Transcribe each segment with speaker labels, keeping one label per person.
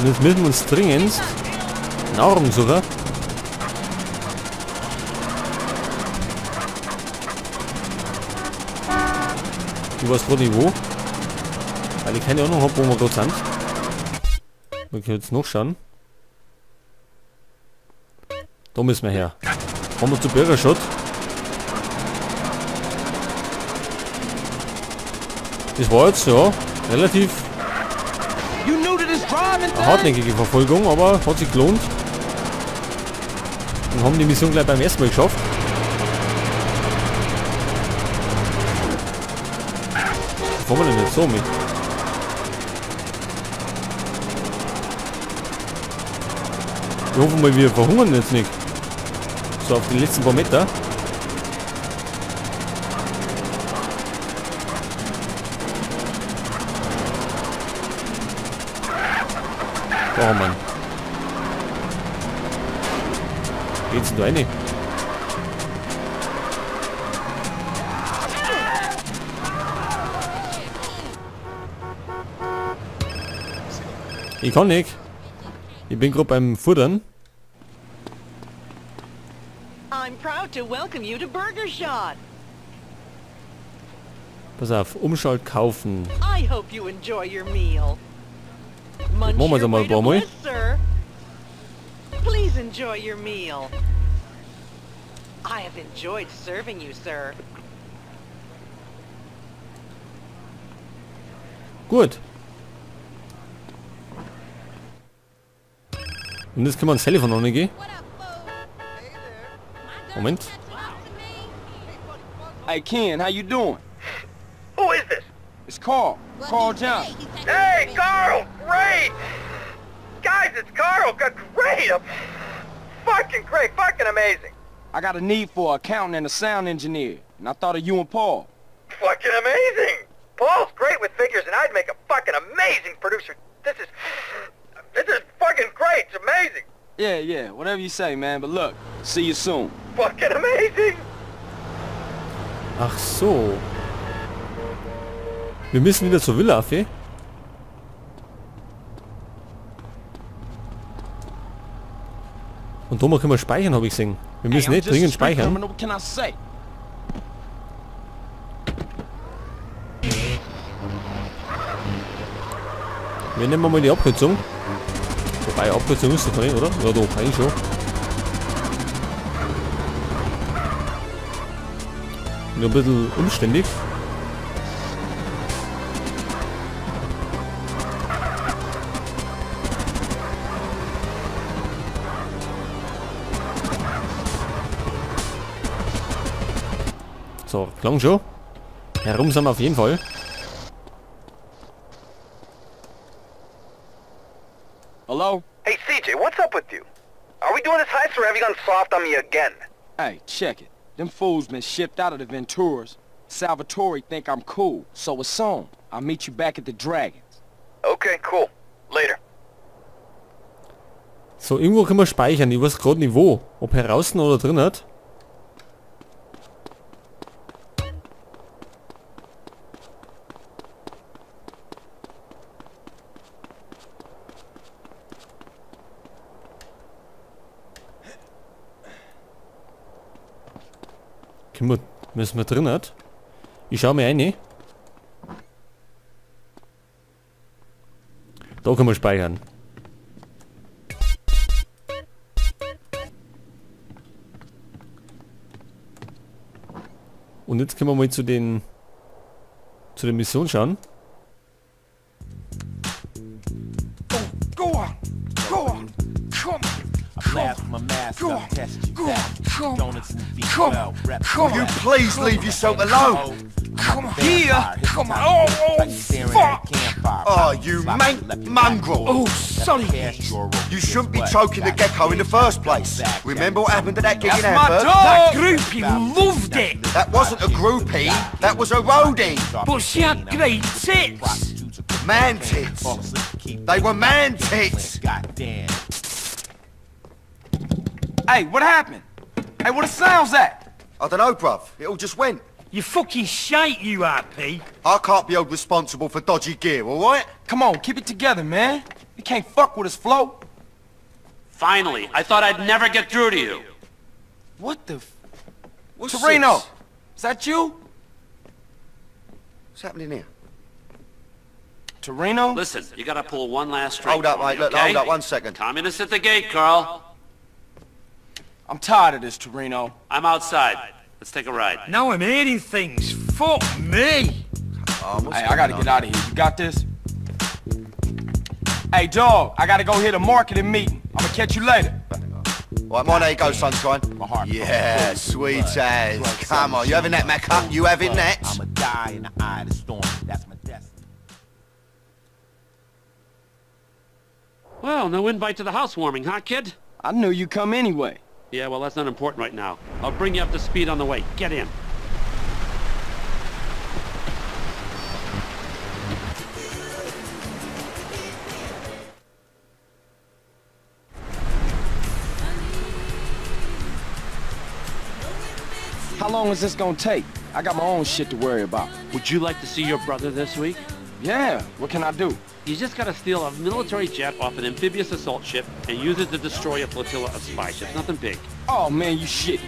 Speaker 1: Und jetzt müssen wir uns dringend Nahrung suchen. Ich weiß gerade nicht wo. Weil ich keine Ahnung habe, wo wir gerade sind. Wir können jetzt noch schauen. Da müssen wir her. Kommen wir zu Burger Shot. Das war jetzt ja relativ eine hartnäckige Verfolgung, aber hat sich gelohnt. Und haben die Mission gleich beim ersten Mal geschafft. Wo fahren wir denn jetzt so mit? Ich hoffe mal, wir verhungern jetzt nicht. So auf den letzten paar Meter. Oh Mann. Geht's denn da rein? Ich kann nicht. Ich bin gerade beim Futtern.
Speaker 2: I'm proud to welcome you to Burger Shot.
Speaker 1: Pass auf, Umschalt kaufen.
Speaker 2: I hope you enjoy your meal. Munch
Speaker 1: Machen wir's
Speaker 2: your
Speaker 1: einmal
Speaker 2: way
Speaker 1: ein
Speaker 2: to
Speaker 1: paar Mal.
Speaker 2: bliss, sir. Please enjoy your meal. I have enjoyed serving you, sir.
Speaker 1: Gut. Und jetzt können wir ans Telefon gehen. Moment.
Speaker 3: Hey Ken, how you doing?
Speaker 4: Who is this?
Speaker 3: It's Carl. Carl Johnson.
Speaker 4: Hey, Carl! Great! Guys, it's Carl! Great! Fucking great! Fucking amazing!
Speaker 3: I got a need for an accountant and a sound engineer, and I thought of you and Paul.
Speaker 4: Fucking amazing! Paul's great with figures, and I'd make a fucking amazing producer. This is fucking great! It's amazing!
Speaker 3: Yeah, whatever you say, man. But look, see you soon.
Speaker 4: Fucking amazing!
Speaker 1: Ach so. Wir müssen wieder zur Villa, Affe. Und da können wir speichern, habe ich gesehen. Wir müssen
Speaker 3: Hey, I'm
Speaker 1: nicht
Speaker 3: just a
Speaker 1: dringend
Speaker 3: street
Speaker 1: speichern.
Speaker 3: criminal, What can I say?
Speaker 1: Wir nehmen mal die Abkürzung. Wobei, Abkürzung ist doch nicht, oder? Ja doch, eigentlich schon. Nur ein bisschen umständlich. So, klang schon. Herum sind wir auf jeden Fall.
Speaker 3: Hello?
Speaker 4: Hey, CJ, what's up with you? Are we doing this heist or have you gone soft on me again?
Speaker 3: Hey, check it. Them fools been shipped out of the Venturas. Salvatore think I'm cool, so it's on. I'll meet you back at the Dragons.
Speaker 4: Okay, cool. Later.
Speaker 1: So, irgendwo können wir speichern. Ich weiß gerade nicht wo. Ob heraus oder drin hat. Können wir, müssen wir drin hat. Ich schau mir rein. Da können wir speichern. Und jetzt können wir mal zu den zu der Mission schauen.
Speaker 3: Go on! Go on! Come on!
Speaker 5: Blast my mask
Speaker 3: Go
Speaker 5: up,
Speaker 3: on.
Speaker 5: test you
Speaker 3: Go
Speaker 5: back.
Speaker 3: on. Come on.
Speaker 5: Donuts and be
Speaker 3: Come
Speaker 5: well,
Speaker 3: on.
Speaker 5: rep
Speaker 3: Come
Speaker 5: the
Speaker 3: on.
Speaker 6: You please leave yourself alone.
Speaker 3: Come on. Here! Come on! Oh, oh, fuck!
Speaker 6: Oh, you mank mongrel.
Speaker 3: Oh, sorry, guys.
Speaker 6: You shouldn't be choking the gecko in the first place. Remember what happened at that gig in
Speaker 3: That's my
Speaker 6: Hamburg?
Speaker 3: dog!
Speaker 7: That groupie loved it,
Speaker 6: That wasn't a groupie, that was a roadie.
Speaker 7: but she had great tits.
Speaker 6: Man tits. They were man tits.
Speaker 5: Goddamn.
Speaker 3: Hey, what happened? Hey, where the sounds at?
Speaker 6: I don't know, bruv. It all just went.
Speaker 7: You fucking shite, you are, P.
Speaker 6: I can't be held responsible for dodgy gear, all right?
Speaker 3: Come on, keep it together, man. You can't fuck with us, Flo.
Speaker 8: Finally, I thought I'd never get through to you.
Speaker 3: What the f...
Speaker 6: What's
Speaker 3: Torino!
Speaker 6: this?
Speaker 3: Is that you?
Speaker 6: What's happening here?
Speaker 3: Torino?
Speaker 8: Listen, you gotta pull one last string.
Speaker 6: Hold up,
Speaker 8: for me,
Speaker 6: mate. Look,
Speaker 8: okay?
Speaker 6: hold up 1 second.
Speaker 8: Communists at the gate, Carl.
Speaker 3: I'm tired of this, Torino.
Speaker 8: I'm outside. Let's take a ride.
Speaker 7: Now I'm hearing things. Fuck me.
Speaker 6: What's
Speaker 3: Hey, I gotta
Speaker 6: going
Speaker 3: get
Speaker 6: on?
Speaker 3: out of here. You got this? Hey, dog, I gotta go hit a marketing meeting. I'ma catch you later.
Speaker 6: Right, my there you go, sunshine.
Speaker 5: My heart
Speaker 6: Yeah,
Speaker 5: pumped
Speaker 6: sweet
Speaker 5: blood.
Speaker 6: as.
Speaker 5: Drugs
Speaker 6: Come on, you having that, Macca? You having that?
Speaker 5: I'ma die in the eye of the storm. That's my destiny.
Speaker 8: Well, no invite to the housewarming, huh, kid?
Speaker 3: I knew you'd come anyway.
Speaker 8: Yeah, well, that's not important right now. I'll bring you up to speed on the way. Get in.
Speaker 3: How long is this gonna take? I got my own shit to worry about.
Speaker 8: Would you like to see your brother this week?
Speaker 3: Yeah, what can I do?
Speaker 8: You just gotta steal a military jet off an amphibious assault ship and use it to destroy a flotilla of spy ships. Nothing big.
Speaker 3: Oh man, you shit.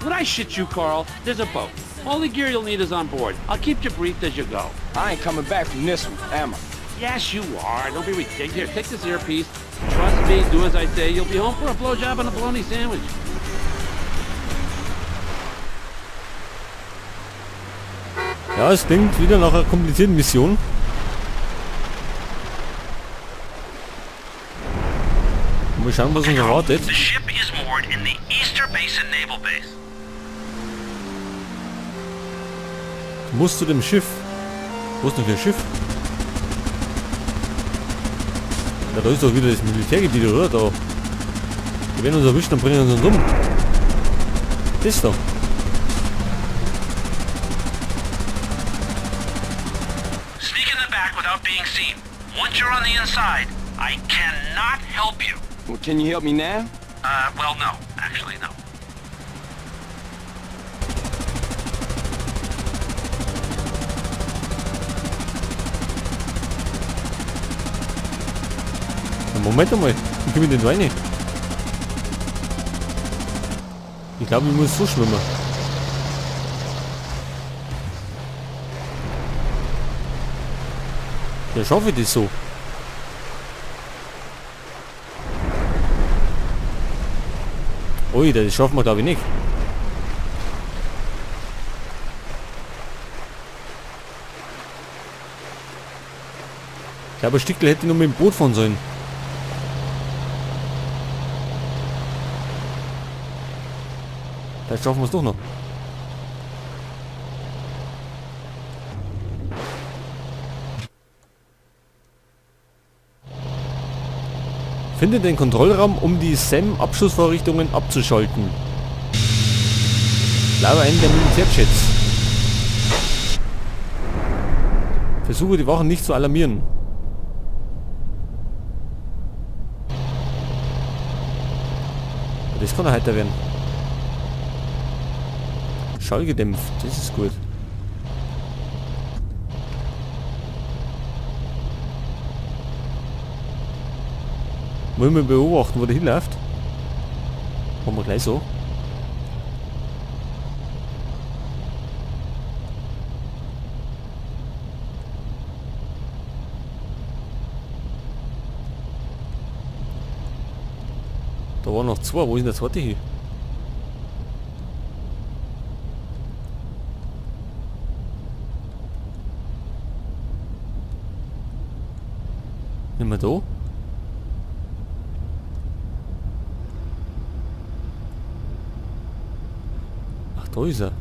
Speaker 8: When I shit you, Carl, there's a boat. All the gear you'll need is on board. I'll keep you briefed as you go.
Speaker 3: I ain't coming back from this one, am I?
Speaker 8: Yes, you are. Don't be ridiculous. Here, take this earpiece. Trust me, do as I say. You'll be home for a blowjob and a bologna sandwich.
Speaker 1: Ja, es klingt wieder nach einer komplizierten Mission. Mal schauen, was uns erwartet.
Speaker 8: The ship is moored in the Easter Basin Naval Base.
Speaker 1: Du musst zu dem Schiff. Wo ist denn für ein Schiff? Ja, da ist doch wieder das Militärgebiet, oder? Da. Die werden uns erwischen und bringen uns um. Das da.
Speaker 8: Sneak in the back without being seen. Once you're on the inside, I cannot help you.
Speaker 3: Well, can you help me now?
Speaker 8: Well, no. Actually, no.
Speaker 1: Na, Moment einmal. Wie komme ich denn da rein? Ich glaube, ich muss so schwimmen. Ja, schaffe ich das so? Ui, das schaffen wir glaube ich nicht. Ich glaube, ein Stickel hätte nur mit dem Boot fahren sollen. Vielleicht schaffen wir es doch noch. Finde den Kontrollraum, um die SAM-Abschussvorrichtungen abzuschalten. Glaube einen der Militärjets. Versuche die Wachen nicht zu alarmieren. Das kann er heiter werden. Schallgedämpft, das ist gut. Wollen wir beobachten, wo der hinläuft? Machen wir gleich so. Da waren noch zwei. Wo ist denn der zweite hin? Nicht mehr da? Ach, da ist er.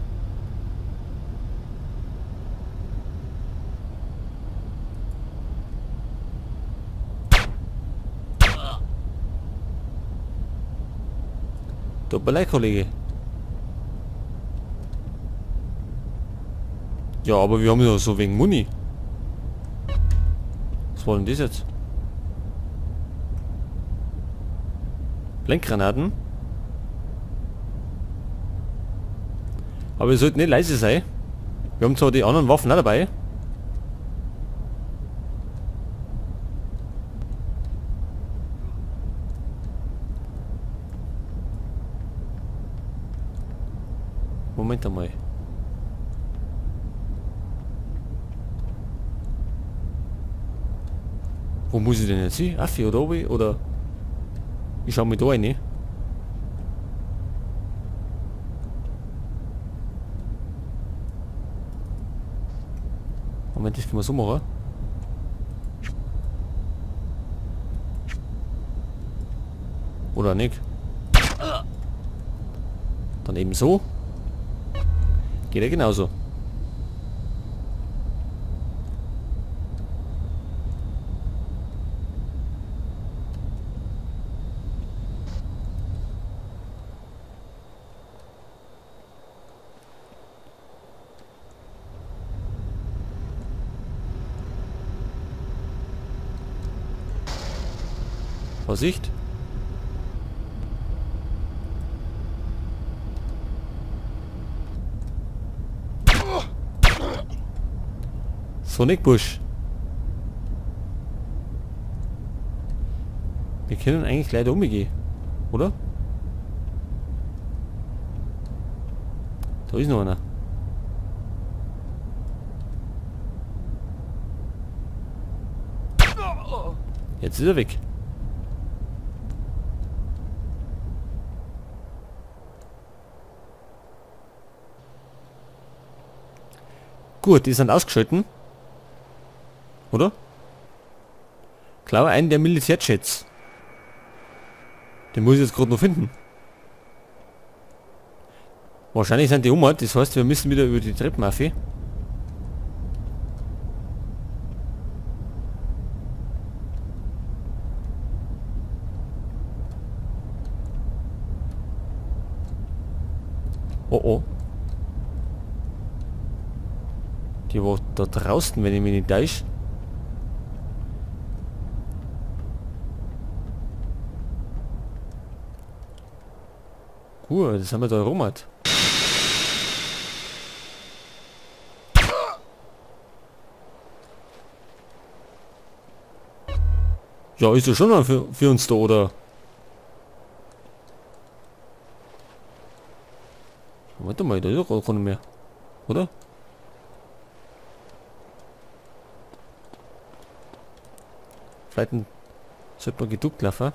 Speaker 1: Tut mir leid, Kollege. Ja, aber wir haben ja so wegen Muni. Was war denn das jetzt? Lenkgranaten. Aber wir sollten nicht leise sein. Wir haben zwar die anderen Waffen auch dabei. Moment einmal. Wo muss ich denn jetzt hin? Affi oder obi? Oder? Ich schau mir da rein. Moment, das können wir so machen. Oder nicht? Dann eben so. Geht ja genauso. Vorsicht. Sonic Busch. Wir können eigentlich leider umgehen, oder? Da ist noch einer. Jetzt ist er weg. Gut, die sind ausgeschalten. Oder? Klar, einen der Militärjets. Den muss ich jetzt gerade noch finden. Wahrscheinlich sind die um, das heißt, wir müssen wieder über die Treppen rauf. Oh oh. Die war da draußen, wenn ich mich nicht täusche. Gut, das haben wir da rum. Halt. Ja, ist ja schon mal für uns da, oder? Warte mal, da ist doch gar nicht mehr. Oder? Vielleicht sollte man geduckt laufen.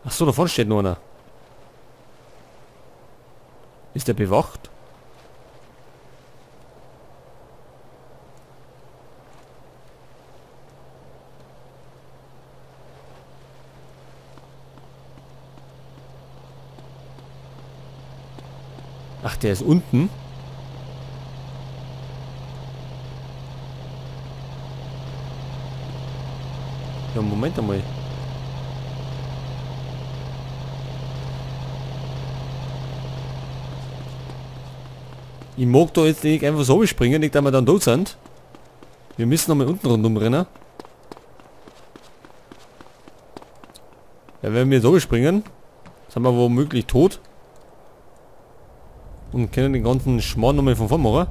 Speaker 1: Ach so, da vorne steht noch einer. Ist der bewacht? Ach, der ist unten. Ja, Moment einmal. Ich mag da jetzt nicht einfach so springen, nicht, dass wir dann tot sind. Wir müssen nochmal unten rundum rennen. Ja, wenn wir so springen, sind wir womöglich tot. Und können den ganzen Schmarrn nochmal von vorn machen.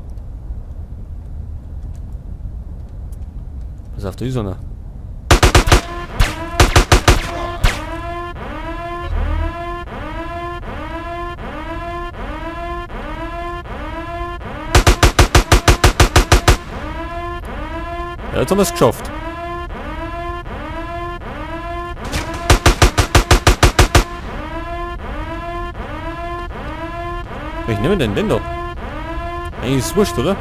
Speaker 1: Pass auf, da ist einer. Ja, jetzt haben wir's geschafft. Welchen nehmen wir denn denn da? Eigentlich ist es wurscht, oder?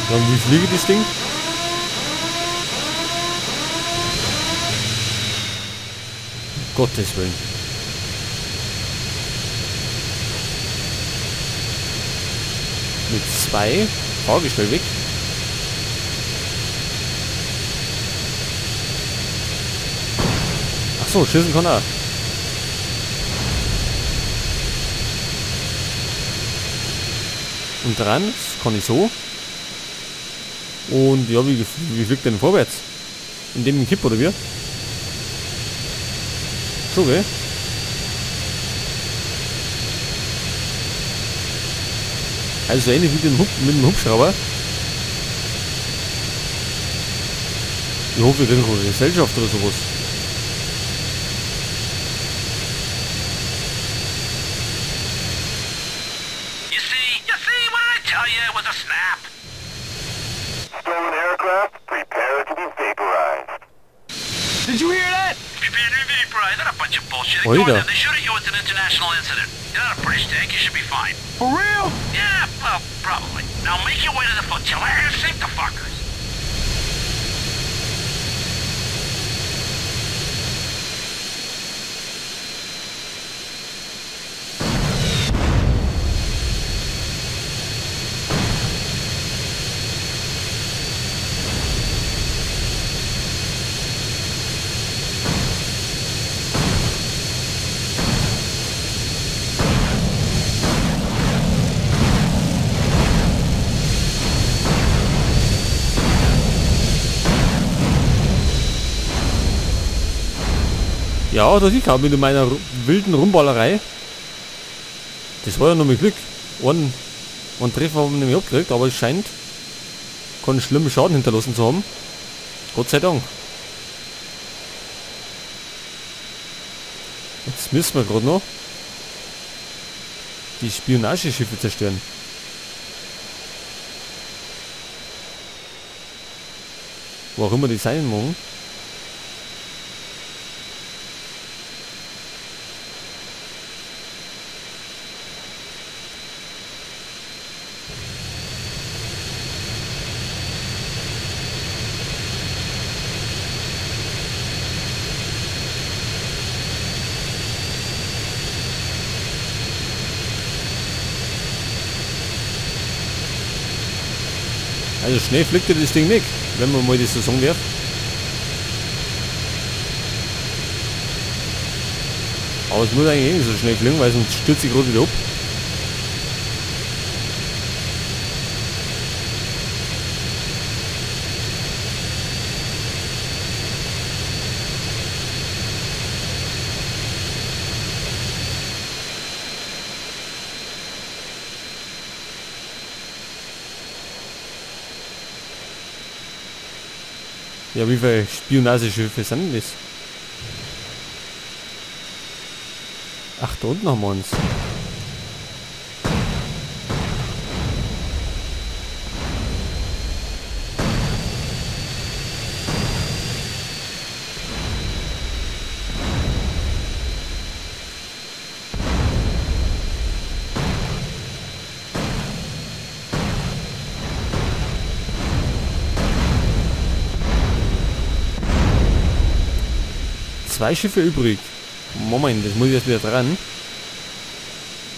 Speaker 1: Ja, und wie fliege das Ding? Um Gottes Willen. Mit 2 Fahrgestell weg. Ach so, schießen kann er. Und dran, das kann ich so. Und ja, wie fliegt denn vorwärts? In dem Kipp oder wie? So, gell? Also so ähnlich wie mit dem Hubschrauber. Ich hoffe, wir kriegen eine Gesellschaft oder sowas.
Speaker 8: You see, what did I tell you? It was a snap.
Speaker 9: Stolen aircraft, prepare to be vaporized.
Speaker 3: Did you hear that?
Speaker 8: Prepare to be vaporized. Not a bunch of bullshit.
Speaker 1: Oida.
Speaker 8: Ignore them. They shoot at you. It's an international incident. You're not a British tank. You should be fine.
Speaker 3: For real?
Speaker 8: Yeah, well, probably. Now make your way to the flotilla and sink the fuckers.
Speaker 1: Ja, das ich glaube mit meiner wilden Rumballerei. Das war ja noch mit Glück. Einen Treffer haben wir nämlich abgekriegt, aber es scheint keinen schlimmen Schaden hinterlassen zu haben. Gott sei Dank. Jetzt müssen wir gerade noch die Spionageschiffe zerstören. Wo auch immer die sein mögen. Also schnell fliegt das Ding nicht, wenn man mal die Saison wirft. Aber es muss eigentlich eh nicht so schnell fliegen, weil sonst stürzt sich gerade wieder ab. Ja, wie viele Spionageschiffe sind denn das? Ach, da unten haben wir uns. Zwei Schiffe übrig. Moment, das muss ich jetzt wieder dran.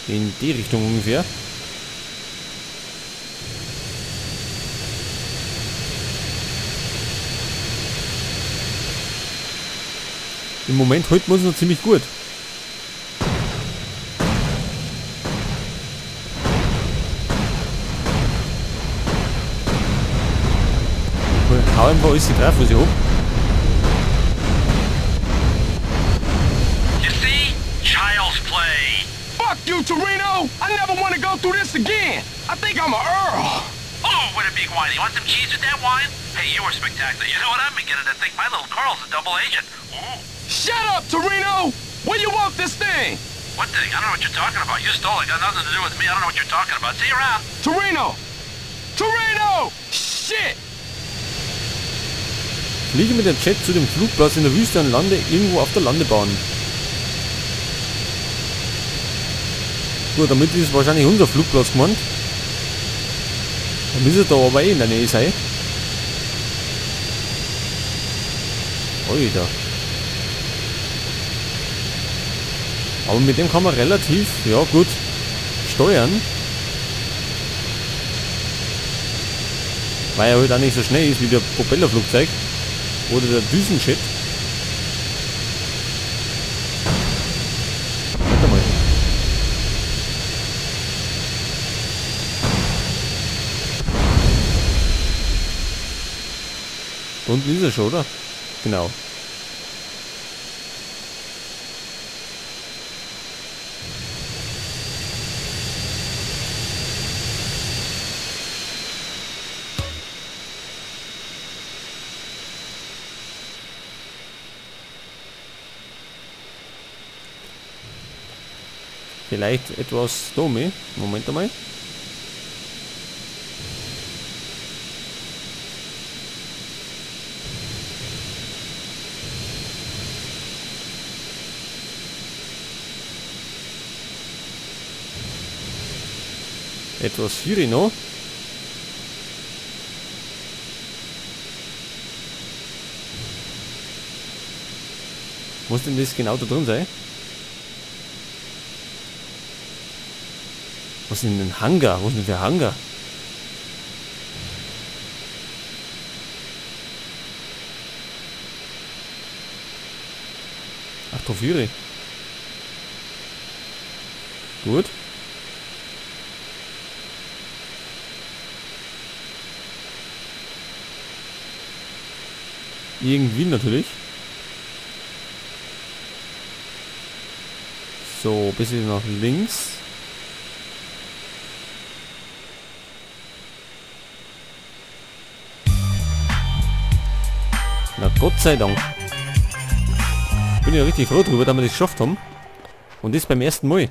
Speaker 1: In die Richtung ungefähr. Im Moment halten wir uns noch ziemlich gut. Ich hau einfach alles drauf, was ich hab.
Speaker 3: Fuck you, Torino! I never want to go through this again! I think I'm an earl!
Speaker 8: Oh, what a big wine. You want some cheese with that wine? Hey, you were spectacular. You know what? I'm beginning to think my little Carl's a double agent. Ooh.
Speaker 3: Shut up, Torino! When you want this thing?
Speaker 8: What thing? I don't know what you're talking about. You stole it. Got nothing to do with me. I don't know what you're talking about. See you around.
Speaker 3: Torino! Torino! Shit!
Speaker 1: Fliege mit dem Jet zu dem Flugplatz in der Wüste und lande irgendwo auf der Landebahn. Gut, damit ist wahrscheinlich unser Flugplatz gemeint. Da müsste da aber eh in der Nähe sein. Oida. Aber mit dem kann man relativ, ja gut, steuern. Weil er halt auch nicht so schnell ist wie der Propellerflugzeug. Oder der Düsenjet. Warte mal. Da unten ist er schon, oder? Genau. Vielleicht etwas dumm. Moment einmal. Etwas Fury noch. Muss denn das genau da drin sein? Was ist denn ein Hangar? Was ist denn für ein Hangar? Ach, Trophäe. Gut. Irgendwie natürlich. So, bisschen nach links. Na Gott sei Dank. Bin ja richtig froh drüber, dass wir das geschafft haben. Und das beim ersten Mal.